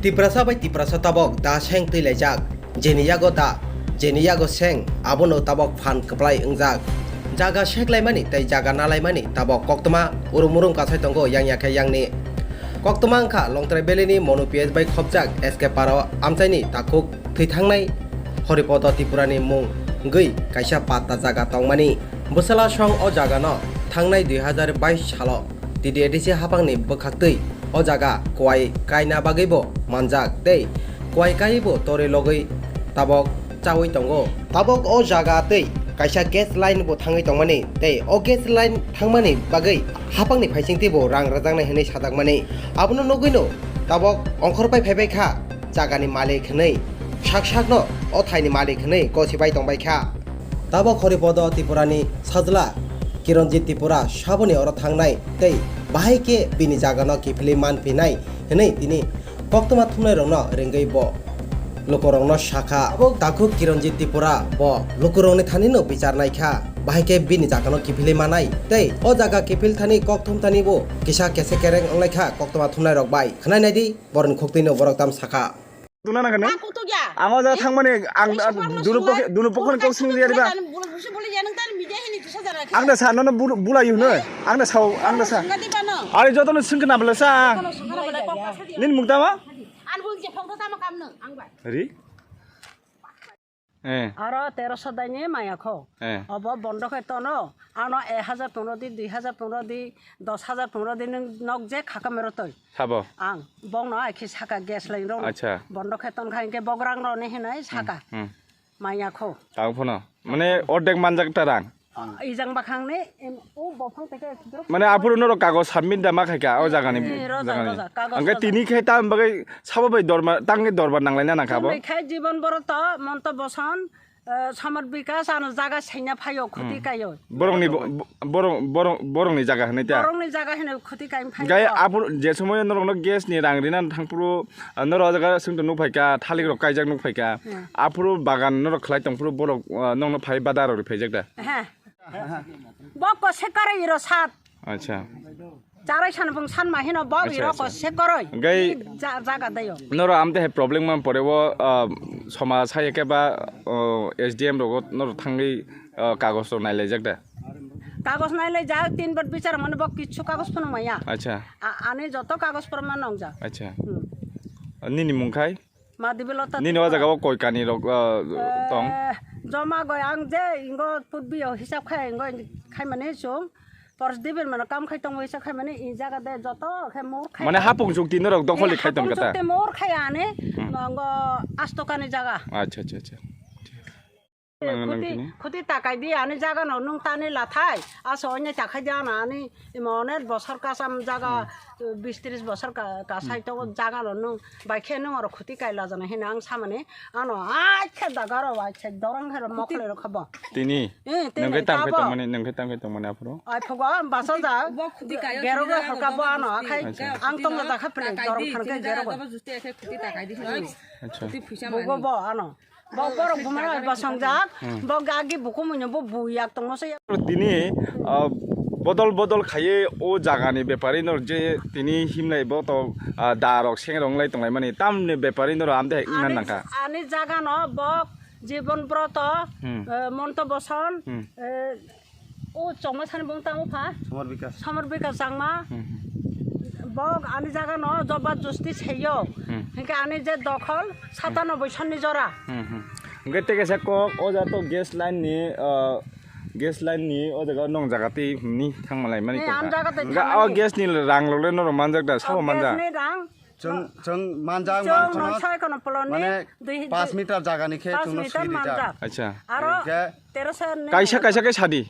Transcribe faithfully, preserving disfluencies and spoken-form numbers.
Tiprasa bai Tiprasa tabok da seng twilaijak, jeni yago da, jeni yago seng, abono tabok phan kwplai wngjak. Jaga seklaimani tei jaga nalaimani tabok koktwma urum urum kasai tongo yang yakhe yangni. Koktwma wngkha Longtrai Valley ni Monu P S bai khopjak S K Paro amchaini takhuk thwi thangnai Horipodo Tripura ni mung wngwi kaisa patta jaga tongmani. Bwsala song o jaga no thangnai dui hazar bais salo T D A D C hapang ni bwkhaktwi o jaga kuai kaina bagwi bo manjak tei kuai kaiwi bo torwi logwi tabok chawi tongo. Tabok o jaga tei kaisa gas line bo thangwi tongmani tei o gas line thangmani bagwi hapang ni phaisingtwi bo rang rwjaknai hinwi sajakmani. Abono nugwino tabok ongkhor pai phaibai kha jagani malik hinwi, sak sakno o thaini malik hinwi gosibai tongbai kha. Tabok Horipodo Tripurani sajla Kiranjit Tripura saboni oro thangnai tei bahai khe bini jagano kiphilwi manphinai hinwi tini koktwma thumnairokno ringwi bo lukurokno sakha. Tabok takhuk Kiranjit Tripura bo lukurokni thanino bichar naikha, bahai khe bini jagano kiphilwi manai tei o jaga kiphil thani kok thum thani bo kisa kese kereng wnglaikha koktwma thumnairok bai. Khwnai naidi borokni khuktwino borok tam sakha. Tuna nang kene? Aku tuh ya. Ang o jaga Eh, thangmani ang, eh, ang sopar no dunu sungla. Pokhe, dunu pokhe ni kok sung ya riba. Bulu, bulu, bulu, ya, nang tani media hini tusa jara kisa. Ang da sa, nono bulu, bula yu no. Ang da sa, ang da sa. Sungla di ba no? Ari joto no sung kena bela sa. Joto no sung kena bela, kok kasa di. Nin mukta ma? An bul je phok ta ma kam no, ang bai. Ri? Eh. Aro teroso daini maya kho. Eh. Obo bondo khe tono, ano ek hajar pondro di, dui hajar pondro di, dos hajar pondro di, nwng nok je khaka mero toi. Sabo? Ang, bokno ai khe saka gas line rok. Acha. Bondo khe ton kha, hinkhe bok rang rok ni hinai saka. Hmm, hmm. Maya kho. Tang phono. Mane ordek manjak ta rang. Ijang bakhang ni, em, o bophang teke drop. Mane aphuru norok kagoj submit da ma khaika o jagani, eh, roja, jagani. Roja, kagoj. Angke roja. Tini khe tam bagwi sabo bai dorma, tangni dorbar nanglaina nangkha bo. Tini khe jibon boro to monto boson, eh, Samar Bikas ano jaga sengya phaio khuti kaio. Hmm. Borokni bo-, bo-, borok, borok, borokni jaga hinwi ta. Borokni jaga hinwi khuti kaim phaio. Gai aphuru je somoy norokno gas ni rang rina thangphuru, ah, norok o jaga sengto nukphaika, thalik rok kaijak nukphaika. Hmm. Aphuru bagan norok khlai tongphuru borok, ah, nokno phai bada rok ri phaijak da. He. Bo kose koroi iro sat. Acha. Charai san bung san ma hino bo. Acha, iro acha. Kose koroi. Gai ja-, jaga dayo. Noro amte he problem man pore o, ah, soma sai ke ba, oh, S D M rogo noro thangwi, ah, kagos rok nai laijak da. Kagos nai laijak tin bar bichar mane bo kichu kagos phano maya. Acha. A-, ani joto kagos proman nongjak. Acha. Hmm. Nini mung khai? Madibilo ta. Nini o jaga o koi kani rok, ah, tong? Eh, joma goi ang je ingo putbio hisab khai ingo khai mane chung. Pors dibin mano kam khai tongo hisab khai mane i jaga de joto khe mur khai. Mane hapung chukti norok dokholi khai tong kata? Hapung chukti mur khai ane, hmm, ngo astokani jaga. Acha, acha, acha. Nang, nang khuti, kini? Khuti takai di ani jaga no nung tani lathai. Aso onya takhai di ana ani imo onek bosor kasam jaga, hmm, bis tris bosor ka, kasai, hmm, to jaga no nung bai khe nung oro khuti kai lajana hina ang samani ano ai khe daga ro ai khe dorang hero mokle ro khabo. Tini? Eh, tini nang khe tam khe tabo. Tongmani, nang khe tam khe tongmani aphuru? Ai phugo basa ja. Bo khuti kayo gero tini go jaga hoka go bo ano busti. Akhai. Acha. Ang tong jaga kha pele takai dorang di, khan khe tini gero jaga go. Go busti akhai khuti takai di. Acha. Khuti phuisa mani. Bugo bo ano. Bo borok bumara basongjak, hmm, bo gagi bukumunyo bo buyak tongma se. Tini, ah, bodol bodol khaye o jagani bepari nor je tini himlai bo to, ah, darok sengrok lai tonglai mani tamni bepari nor amde hai wngna nangkha. Ani jaga no bo Jibon Broto, hmm, eh, Monto Boson, hmm, eh, O chongma sani bung tamo pha? Samar Bikas. Samar Bikas changma. Hmm, hmm. Bok ani jaga no joba justi seyo. Hmm. Hingke ani je dokhol satanoboi sonni jora. Hmm, hmm. Hingke teke sa kok o jaga to gas line ni, ah, gas line ni o jaga nong jaga tei ni thangma lai mani. Eh, tongkha. Am jaga tei hingke thangma o ni. Gas ni rang lole norok manjak da, sabo manjak. Gas ni rang. Chwng, chwng manjak, chwng mankhano, noisa ekono poloni mane dui, paanch dui, meter jaga ni khe paanch chwngno meter sui rijak. Manjak. Acha. Aro hingke tero sani kaisa, kaisa khe sadi.